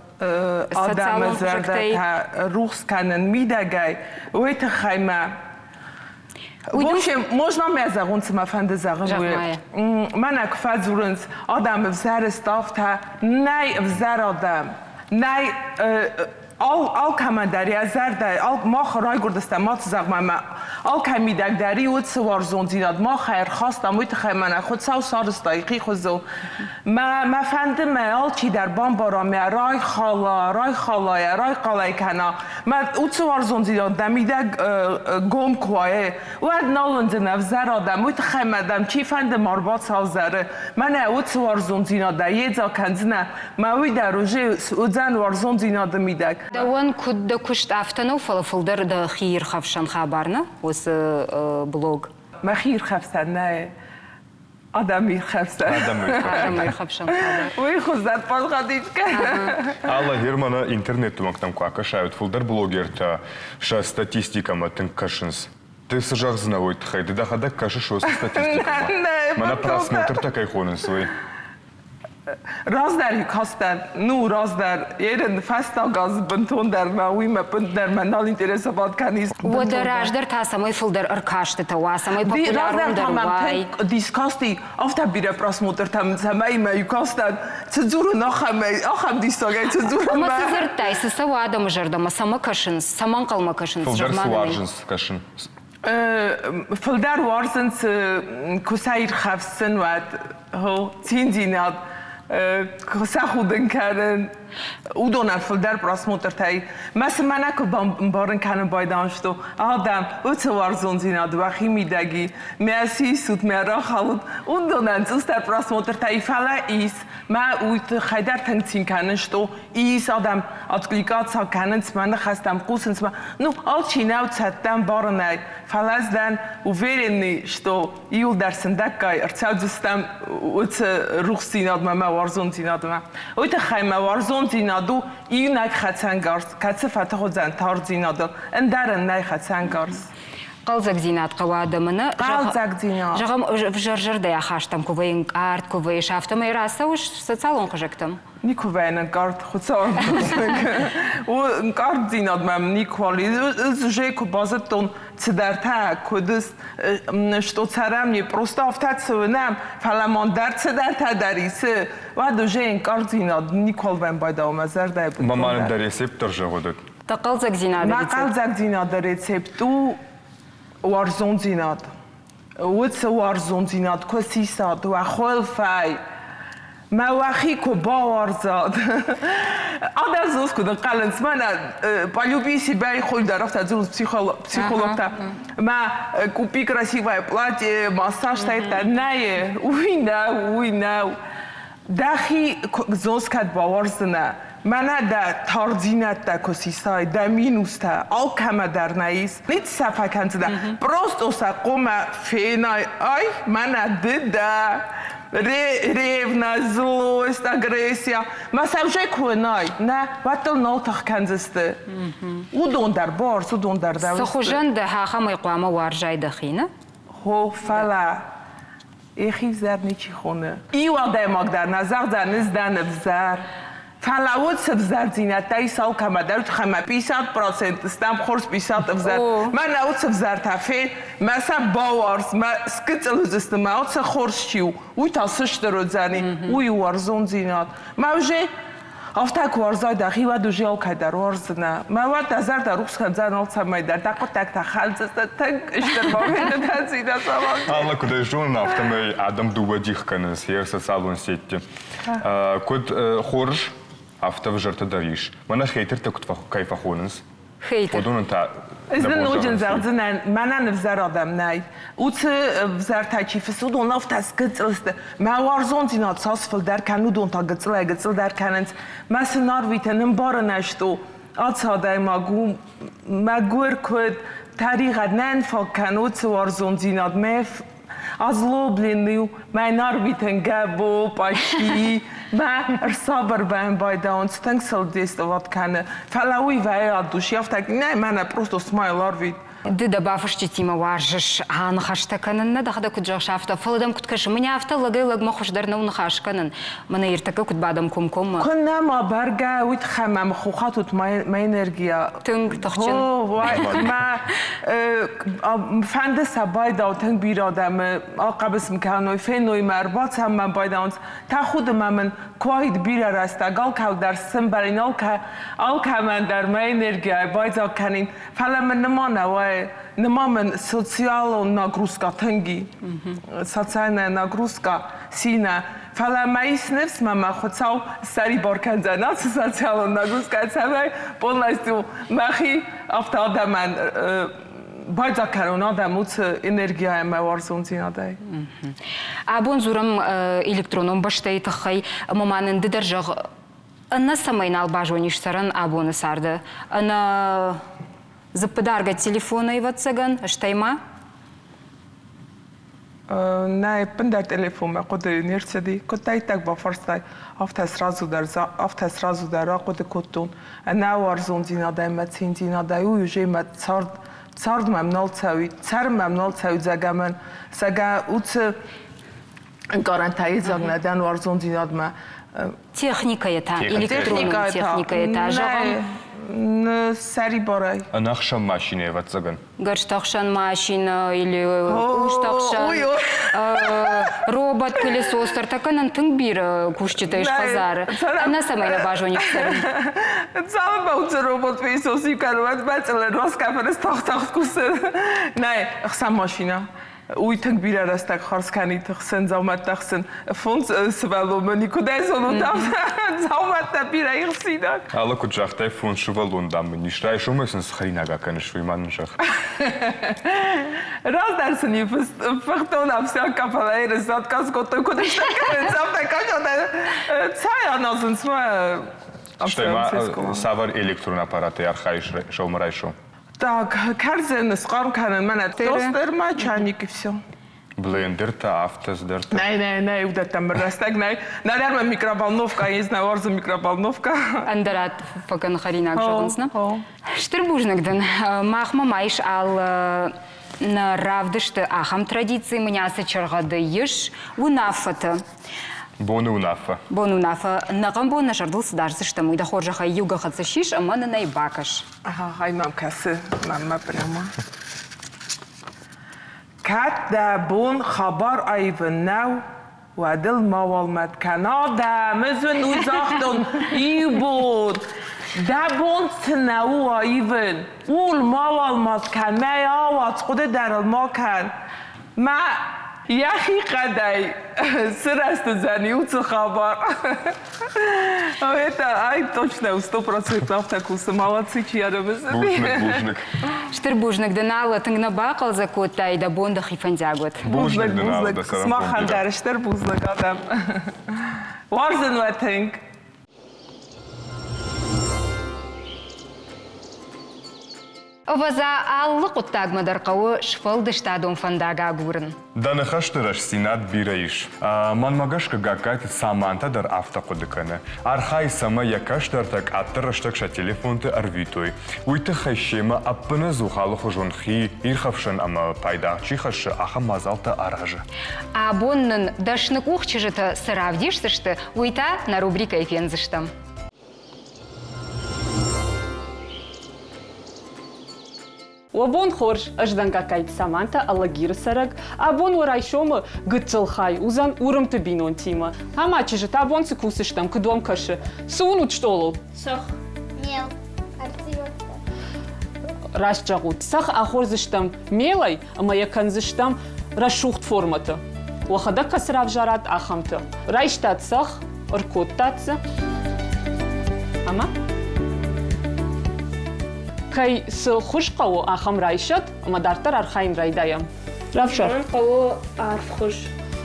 адӕмы зӕрдӕтӕ рухс кӕнын мидӕгӕй, уый тыххӕй мӕ В общем, можно мӕ зӕгъун, цы мӕ фӕнды зӕгъын, уый. Мӕнӕ куы фӕдзурынц, адӕм ӕвзӕр ставтӕ, нӕй ӕвзӕр адӕм, нӕй алкӕмӕн дӕр йӕ зӕрдӕ, мах райгуырдыстӕм, ма зӕгъ мӕ, алкӕй мидӕг дӕр уыцы уарзондзинад мах ӕрхастам, уый тыххӕй мӕнӕ Хуыцау сарызта йӕхи хуызыл. Мӕ фӕнды мӕ алчидӕр бамбара мӕ райхала, райхала йӕ, райхъалӕй кӕна. Мӕ уыцы уарзондзинад дӕ мидӕг гом куы уа, уӕд нал уындзынӕ ӕвзӕр адӕм, уый тыххӕй мӕ дӕм чифӕнды ма рбацӕудзӕры. Мӕнӕ уыцы уарзондзинад дӕ йедзаг кӕндзынӕ, мӕ уый дӕр уже уыдзӕн уарзондзинады мидӕг. Дӕуӕн куыд дӕ куыст афтӕ нӕу, фӕлӕ фылдӕр дӕхи ирхӕфсӕн хабар нӕ, уыцы блог? Мӕхи ирхӕфсӕн нӕ, Адӕмы ирхӕфсӕн. Адӕмы ирхӕфсӕн хабар. Уый хуыздӕр палхатичкӕ. Алла Германы интернеты уӕнгтӕм куы акӕсай, уӕд фылдӕр блогертӕ сӕ статистикӕмӕ тынг кӕсынц. Ды цы зӕгъдзынӕ уый тыххӕй? Ды дӕхӕдӕг кӕсыс уыцы статистикӕмӕ? Мӕнӕ просмотртӕ кӕй хонынц, уый. Раздӕр кастӕн, ну, раздӕр, ерын фӕстаг аз бынтондӕр мӕ уый мӕ бынтдӕр мӕ нал интересовал кӕнис. Уӕдӕ раздӕр та цӕмӕй фылдӕр ӕркастытӕ уа, цӕмӕй популярондӕр уай. Дискасти афтӕ бирӕ просмотртӕ цӕмӕй мӕ кастӕн, цы дзурын ахӕмӕй, ахӕм диссагӕй цы дзурын. Ӕмӕ цы дзырдтай, цы цӕуы адӕмы зӕрдӕмӕ, цӕмӕ кӕсынц, цӕмӕ ӕнхъӕлмӕ кӕсынц? Фылдӕр цы уарзынц кӕсын? Фылдӕр уарзынц куы сӕ ирхӕфсын, уӕд циндзинад, куы сӕ худын кӕнын, уыдонӕн фылдӕр просмотртӕй. Мӕ цымӕ нӕ куы бамбарын кӕнын байдам, что адӕм уыцы уарзондзинад уӕхи мидӕг и, мӕ сисут, мӕ рахалут, уыдонӕн цъусдӕр просмотртӕй, фӕлӕ ис, мӕ уый тыххӕй дӕр тынг цин кӕнын, что ис адӕм откликаться кӕнынц мӕ ныхӕстӕм, хъусынц мӕ. Ну, алчи нӕу цӕттӕ ӕмбарынӕй, фӕлӕ ӕз дӕн уверенный, что иуылдӕр сындӕггай ӕрцӕудзыстӕм уыцы рухсдзинадмӕ, мӕ уарзондзинадмӕ. Уый тыххӕй мӕ уарзондзинад у иунӕг хӕцӕнгарз, кӕцы фӕтых уыдзӕн тардзинадыл, ӕндӕр ын нӕй хӕцӕнгарз. Хъӕлдзӕгдзинад хъӕуы адӕмы нӕ? Хъӕлдзӕгдзинад. Зӕгъӕм, ӕвзӕр зӕрдӕйы ахастӕм куы вӕййы ӕнкъард, куы вӕййыс, афтӕмӕй рацӕуыс социалон хызӕгтӕм? Никуы вӕййын ӕнкъард, Хуыцауӕн бузныг. У ӕнкъарддзинад мӕм никуал и. Ӕз уже куы базыдтон цыдӕртӕ, куыд что цӕрӕм, не просто афтӕ цы уынӕм, фӕлӕ ма ӕндӕр цыдӕртӕ дӕр исы, уӕд уже ӕнкъарддзинад никуал вӕййын байдауы мӕ зӕрдӕйы бынтондӕр. Мӕ ма дӕ рецепт дӕр зӕгъ Дӕ хъӕлдзӕгдзинады рецепт? Мӕ хъӕлдзӕгдзинады рецепт у уарзондзинад. Уыцы уарзондзинад куы сисат уӕ хуылфӕй, мӕ уӕхи куы бауарзат. Адӕм дзурынц, куыд ӕнхъӕлынц, мӕнӕ полюби себя и хуй дӕр афтӕ дзурынц психологтӕ. Мӕ купи красивое платье, массаж та нӕй, уый нӕу, уый нӕу. Дӕхи зоз кӕд бауарздзынӕ, мӕнӕ дӕ тардзинӕдтӕ куы сисай, дӕ минустӕ алкӕмӕ дӕр нӕ ис, ницы сӕ фӕкӕндзынӕ, просто сӕ хъуамӕ фенай, ай, мӕнӕ ды дӕ, ревность, злость, агрессия. Мӕ сӕ уже куы уынай, нӕ, уӕд дыл нал тых кӕндзысты. Уыдон дӕр барц, уыдон дӕр дӕ Цы хуызӕн дӕ, ахӕмӕй хъуамӕ уарзай дӕхи, нӕ? Хо, фӕлӕ Йӕхи взӕр ничи хоны. Иу адӕймаг дӕр нӕ зӕгъдзӕн, ӕз дӕн ӕвзӕр. Фӕлӕ уыцы ӕвзӕрдзинӕдтӕ ис алкӕмӕ дӕр, ӕмӕ 50% стӕм хорз 50 ӕвзӕр. Мӕнӕ уыцы ӕвзӕртӕ фен, мӕ сӕ бауарз, мӕ сгыццыл уыдзысты, мӕ уыцы хорз чи у, уый та сыстыр уыдзӕни, уый у уарзондзинад. Мӕ уже афтӕ куы уарзай дӕхи, уӕд уже алкӕй дӕр уарздзынӕ. Мӕ уӕд дӕ зӕрдӕ рухс кӕндзӕн алцӕмӕй дӕр, дӕ хъуыддӕгтӕ хӕлдзысты тынг стыр бавӕйдӕдзинад. Алла, куыд ӕй зонын, афтӕмӕй адӕм дыууӕ дих кӕнынц йӕ социалон сетьты. Куыд хорз, афтӕ ӕвзӕртӕ дӕр ис. Мӕнӕ хейтертӕ куыд кӕй фӕхонынц, Хейтер. уыдонӕн та Ӕз дын ноджы зӕгъдзынӕн, мӕнӕн ӕвзӕр адӕм нӕй. Уыцы ӕвзӕртӕ чи фыссы, уыдон афтӕ сгыццыл сты. Мӕ уарзондзинад цас фылдӕр кӕны, уыдон та гыццылӕй-гыццылдӕр кӕнынц. Мӕ сын арвитын ӕмбарын ӕз у. Ацы адӕймаг у мӕгуыр куыд, тӕригъӕд нӕ фаг кӕны уыцы уарзондзинад. Мӕ озлобленный у, мӕ арвитын Гӕбо, почти, мӕ ӕрсабыр бӕн байдауынц, тынг сыл действовать кӕны. Фӕлӕ уый вӕййы от души, афтӕ нӕ, мӕнӕ просто смайл арвит. Ды дӕ бафысджытимӕ уарзыс аныхӕстӕ кӕнын, нӕ дӕхӕдӕг куыд зӕгъыс, афтӕ. Фӕлӕ дӕм куыд кӕсы, мӕнӕ афтӕ лӕгӕй-лӕгмӕ хуыздӕр нӕу ныхас кӕнын. Мӕнӕ ӕртӕккӕ куыд бадӕм комкоммӕ. Куыннӕ ма бӕргӕ, уый тыххӕй мӕм хохат уыд мӕ энергия. Тынг тыхджын. Мӕ фӕнды сӕ байдау тынг бирӕ адӕмы ахъӕбыс мын кӕной, феной мӕ, ӕрбацӕуын мӕм байдауынц. Тӕхуды мӕ мын куы уаид бирӕ рӕстӕг, алкӕуыл дӕр сӕмбӕлин, алкӕмӕн дӕр мӕ энергияйӕ байдзаг кӕнин. Фӕлӕ мын нымма нӕ уайы, нымма мын социалон нагрузка тынг и. Социальная нагрузка сильная. Фӕлӕ мӕ ис ныфс, мӕ мӕ Хуыцау ссӕрибар кӕндзӕн ацы социалон нагрузкӕ, цӕмӕй полностью мӕхи афтӕ адӕмӕн байдзаг кӕнон адӕм уыцы энергийӕ ӕмӕ уарзондзинадӕй. Абон дзурӕм электронон бӕстӕйы тыххӕй, ӕмӕ ма нын ды дӕр зӕгъ, ӕнӕ цӕмӕй нал базонис цӕрӕн абоны царды, ӕнӕ дзыппыдаргӕ телефонӕй, ӕвӕццӕгӕн, стӕй ма? Нӕ, ӕппындӕр телефонмӕ хъуыды не рцыди. Куыддӕриддӕр бафарстай, афтӕ сразу дӕр, афтӕ сразу дӕр ахъуыды кодтон. Ӕнӕуарзондзинад ӕмӕ циндзинадӕй уый уже мӕ цард, цард мӕм нал цӕуид, цӕрын мӕм нал цӕуид зӕгӕмӕн. Зӕгӕ, уыцы ӕнкъарӕнтӕ йедзаг нӕ дӕн уарзондзинадмӕ. Техникӕйы та, электронон техникӕйы та, зӕгъӕм. Сӕрибарӕй. Ӕнӕхсӕн машинӕ, ӕвӕццӕгӕн. Гӕрзтӕхсӕн машинӕ или къустӕхсӕн, робот, пылесос ӕртӕккӕ нын тынг бирӕ кусджытӕ ис хӕдзары. Ӕнӕ цӕмӕй нӕ базонис цӕрын. Цалынмӕ уыцы робот пылесос иу кӕны, уӕдмӕ цъылын раскъӕфӕн тагъд-тагъд кусы. Нӕй, ӕхсӕн машинӕ. Уый тынг бирӕ рӕстӕг хардз кӕнид хсӕн дзаумӕттӕ хсӕн. Фондз сывӕллонмӕ никуыдӕй зонут, афтӕ дзаумӕттӕ бирӕ ихсинаг. Алы куыд загътай, фондз сывӕллон, дам, мын ис. Райсомӕй сын цы хӕринаг акӕныс, уый ма нын зӕгъ. Раздӕр сын иу фыхтон ӕфсӕнкъа, фӕлӕ ерыс отказ кодтой, куыд стыр кӕнынц, афтӕ кӕсонӕ цай аназынц мӕ. Стӕй ма цавӕр электрон аппаратӕй архайыс сӕумӕрайсом? Так, кӕрдзын схъарм кӕнын мӕнӕ тостермӕ, чайник и все. Блендертӕ, афтӕ цыдӕртӕ. Нӕй, нӕй, нӕй, уыдӕттӕм рӕстӕг нӕй. Нӕдӕр мӕ микроволновка есть, нӕ уарзын микроволновка. Ӕндӕрад фӕкӕн хӕринаг зӕгъынц, нӕ? Стыр бузныг дын. Махмӕ ма ис алы нӕ равдысты ахӕм традици, мын ацы чыргъӕды ис уынаффӕтӕ. Боны уынаффӕ. Боны уынаффӕ. Нӕхъӕн бон нӕ зӕрдыл цы дардзыстӕм, уый дӕ хорзӕхӕй иу гӕххӕтт сис ӕмӕ нын ӕй бакӕс. Ага, мӕм кӕсы, мӕнмӕ прямо. Кӕд дӕ бон хабар аивын нӕу, уӕд ыл мауал мӕт кӕн. Адӕм, ӕз уын уый загътон иу бон. Дӕ бон цы нӕ у аивын, ууыл мауал мӕт кӕн, мӕ ауадз, хъуыды дӕр ыл ма кӕн. Мӕ йӕхи хъӕдӕй сырӕзтыдзӕни уыцы хабар. Это ай точно 100% афтӕ кусы, молодцы, чи ӕрымысыди. Бузныг, бузныг. Стыр бузныг дын, Алла, тынг нӕ бахъӕлдзӕг кодтай, дӕ бон дӕхи фӕндиаг уӕд. Бузныг дын, Алла, дӕ цӕрӕнбон Сымахӕн дӕр стыр бузныг, адӕм. Уарзын уӕ тынг. Ӕвӕдза, алы хъуыддагмӕ дӕр хъӕуы сфӕлдыстадон фӕндаг агурын. Дӕ ныхӕсты рӕстдзинад бирӕ ис. Мӕнмӕ гӕсгӕ Гагкайты Самантӕ дӕр афтӕ хъуыды кӕны. Архайы, цӕмӕй йӕ кӕстӕртӕ къаддӕр рӕстӕг сӕ телефонты ӕрвитой. Уый тыххӕй семӕ ӕппынӕдзух алыхуызон хи ирхӕфсӕн ӕмӕ пайда чи хӕссы, ахӕм мадзалтӕ аразы. Абон нын дӕсны къух чызджытӕ цы равдисдзысты, уый та нӕ рубрикӕйы фендзыстӕм. Уӕ бон хорз, ӕз дӕн Гагкайты Саманта, Алагиры цӕрӕг. Абон уӕ райсомы гыццыл хай уыдзӕн Уырымты бинонтимӕ. Ӕмӕ чызджытӕ абон цы кусдзыстӕм, куыд уӕм кӕсы? Цы уынут стъолыл? Цӕхх. Мел. Ӕртдзиуӕттӕ. Раст зӕгъут, цӕхх ахордзыстӕм мелӕй ӕмӕ йӕ кӕндзыстӕм рӕсугъд формӕты. Уӕхӕдӕг кӕцы равзарат, ахӕмты. Райстат цӕхх, ӕркодтат дзы ӕмӕ кӕй цы хуыз хъӕуы, ахӕм райсӕд ӕмӕ дарддӕр архайын райдайӕм. Равзар. Мӕн хъӕуы арф хуыз.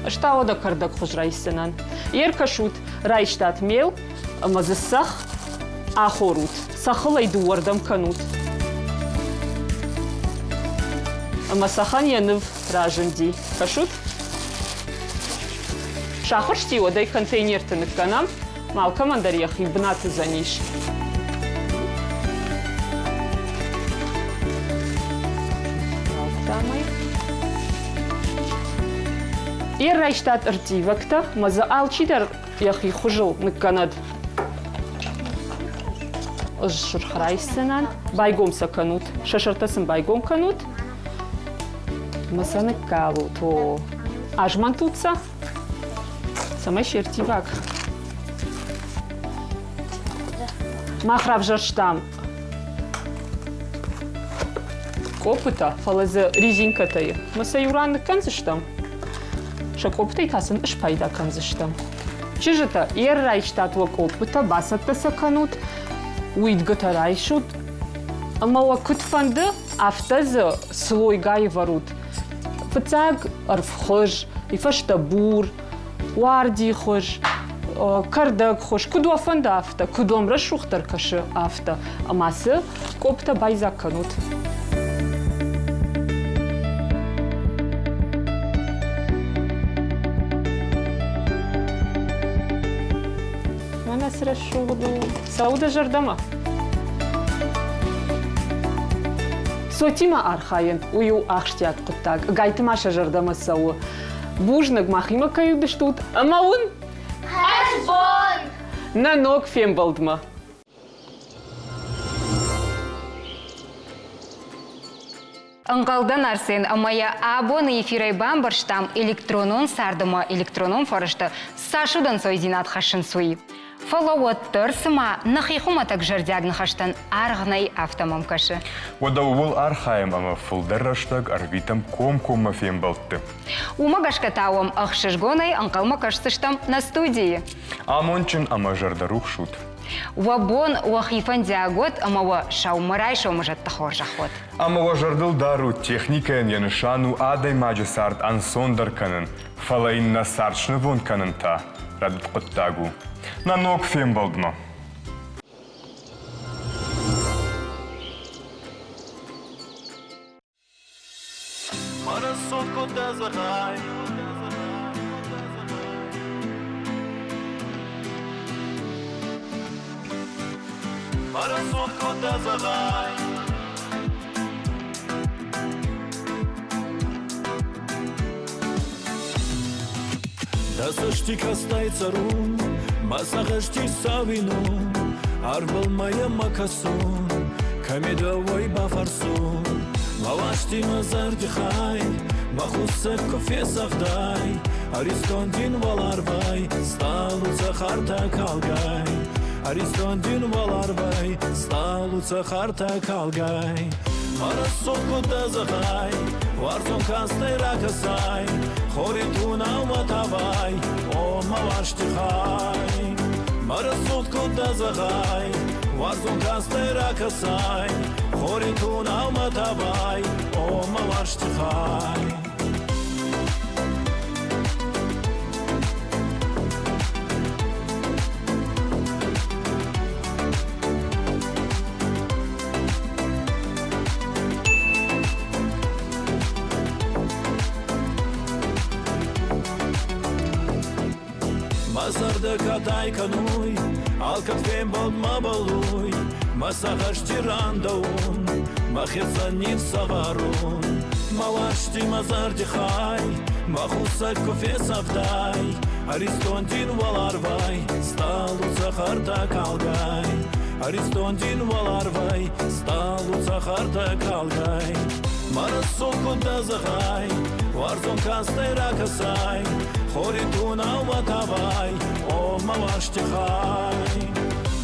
Ӕз та уӕдӕ кӕрдӕг хуыз райсдзынӕн. Ӕркӕсут, райстат мел ӕмӕ дзы цӕхх ахорут. Цӕххыл ӕй дыууӕрдӕм кӕнут. Ӕмӕ цӕхӕн йӕ ныв разынди. Кӕсут? Сахуырсти, уӕд ӕй контейнерты ныккӕнӕм, алкӕмӕн дӕр йӕхи бынат уыдзӕнис. Йе райстат ӕрттивӕгтӕ, мӕ дзы алчидӕр йӕхи хуызыл ныккӕнӕд. Ӕз сырх райсдзынӕн. Байгом сӕ кӕнут. Сӕ сӕртӕ сын байгом кӕнут. Мӕ сӕ ныккалут. О, азмӕнтут сӕ, цӕмӕй се рттиваг. Мах равзӕрстам къоппытӕ, фӕлӕ дзы резинкӕтӕ и. Мӕ сӕ иу ран ныккӕндзыстӕм. Сӕ къоппытӕй та сын спайда кӕндзыстӕм. Чызджытӕ, ӕррайстат уӕ къоппытӕ, бацӕттӕ сӕ кӕнут, уидгуытӕ райсут ӕмӕ уӕ куыд фӕнды, афтӕ дзы слойгай ӕвӕрут. Фыццаг ӕрвхуыз, и фӕстӕ бур, уардихуыз, кӕрдӕгхуыз, куыд уӕ фӕнды, афтӕ, куыд уӕм рӕсугъддӕр кӕсы, афтӕ. Ӕмӕ цы къоптӕ байдзаг кӕнут. Мӕнӕ цы рӕсугъд у. Цӕуы дӕ зӕрдӕмӕ? Цотимӕ архайын, уый у ахсджиаг хъуыддаг. Гайтыма сӕ зӕрдӕмӕ цӕуы. Бузныг, махимӕ кӕй уыдыстут ӕмӕ уын Хӕрзбон! Нӕ ног фембӕлдмӕ! Ӕнхъӕлдӕн, Арсен, ӕмӕ йӕ абоны эфирӕй бамбӕрстам, электронон цард ӕмӕ электронон фӕрӕзтӕ цас удӕнцойдзинад хӕссынц, уый. Фӕлӕ уӕддӕр цыма нӕхи хуымӕтӕг зӕрдиаг ныхӕстӕн аргъ нӕй, афтӕ мӕм кӕсы. Уӕдӕ ууыл архайӕм ӕмӕ фылдӕр рӕстӕг ӕрвитӕм комкоммӕ фембӕлдты. Уымӕ гӕсгӕ та уӕм ӕхсызгонӕй ӕнхъӕлмӕ кӕсдзыстӕм нӕ студийы. Амондджын ӕмӕ зӕрдӕрухс ут! Уӕ бон уӕхи фӕндиаг уӕд ӕмӕ уӕ сӕумӕрайсомы зӕдты хорзӕх уӕд. Ӕмӕ уӕ зӕрдыл дарут, техникӕйӕн йӕ нысан у адӕймаджы цард ӕнцондӕр кӕнын, фӕлӕ йын нӕ цард снывонд кӕнын та рӕдыд хъуыддаг у. Нӕ ног фембӕлдмӕ! Дӕ цӕсти кастӕй цӕрун, мӕ сагъӕсти сауинун, арвбӕл мӕйӕмӕ кӕсун, кӕми дӕ уой бафӕрсун. Мӕ уарзти мӕ зӕрди хай, мӕ хуссӕг ку фесавдай, Ӕристон дин уӕларвӕй, стъалу цӕхӕртӕ калгӕй. Ӕристон дин уӕларвӕй, стъалу цӕхӕртӕ калгӕй. Мӕ рӕсугъд ку дӕ зӕгъай, уарзон кастӕй ракӕсай, Хори тунау мӕ тавай, о мӕ уарзти хай. Мӕ рӕсугъд ку дӕ зӕгъай, уарзон кастӕй ракӕсай, Хори тунау мӕ тавай, о мӕ уарзти хай. Мӕ зӕрдӕ катай кӕнуй, алкӕд фембӕлдмӕ бӕллуй, Мӕ сагъӕсти рандӕун, мӕхецӕн ниссӕвӕрун. Мӕ уарзти мӕ зӕрди хай, мӕ хуссӕг ку фесавдай, Ӕристон дин уӕларвӕй, стъалу цӕхӕртӕ калгӕй. Ӕристон дин уӕларвӕй, стъалу цӕхӕртӕ калгӕй. Мӕ рӕсугъд куд дӕ зӕгъай, уарзон кастӕй ракӕсай, хори тунау мӕ тавай, о мӕ уарзти хай.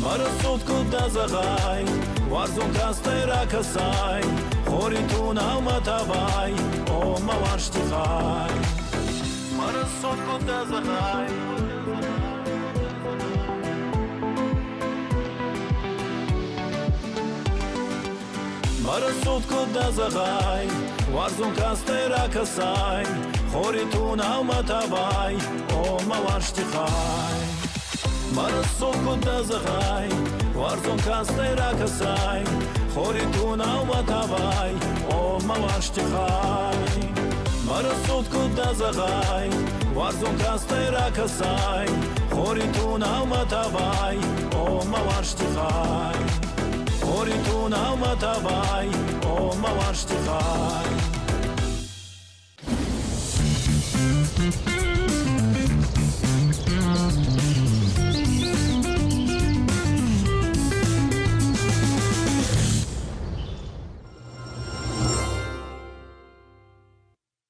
Мӕ рӕсугъд куд дӕ зӕгъай, уарзон кастӕй ракӕсай, хори тунау мӕ тавай, о мӕ уарзти хай. Мӕ рӕсугъд куд дӕ зӕгъай. Мӕ рӕсугъд куд дӕ зӕгъай, уарзон кастӕй ракӕсай, хори тунау мӕ тавай, о мӕ уарзти хай. Мӕ рӕсугъд куд дӕ зӕгъай, уарзон кастӕй ракӕсай, хори тунау мӕ тавай, о мӕ уарзти хай. Мӕ рӕсугъд куд дӕ зӕгъай, уарзон кастӕй ракӕсай, хори тунау мӕ тавай, о мӕ уарзти хай. Хори тунау мӕ тавай, о мӕ уарзти хай.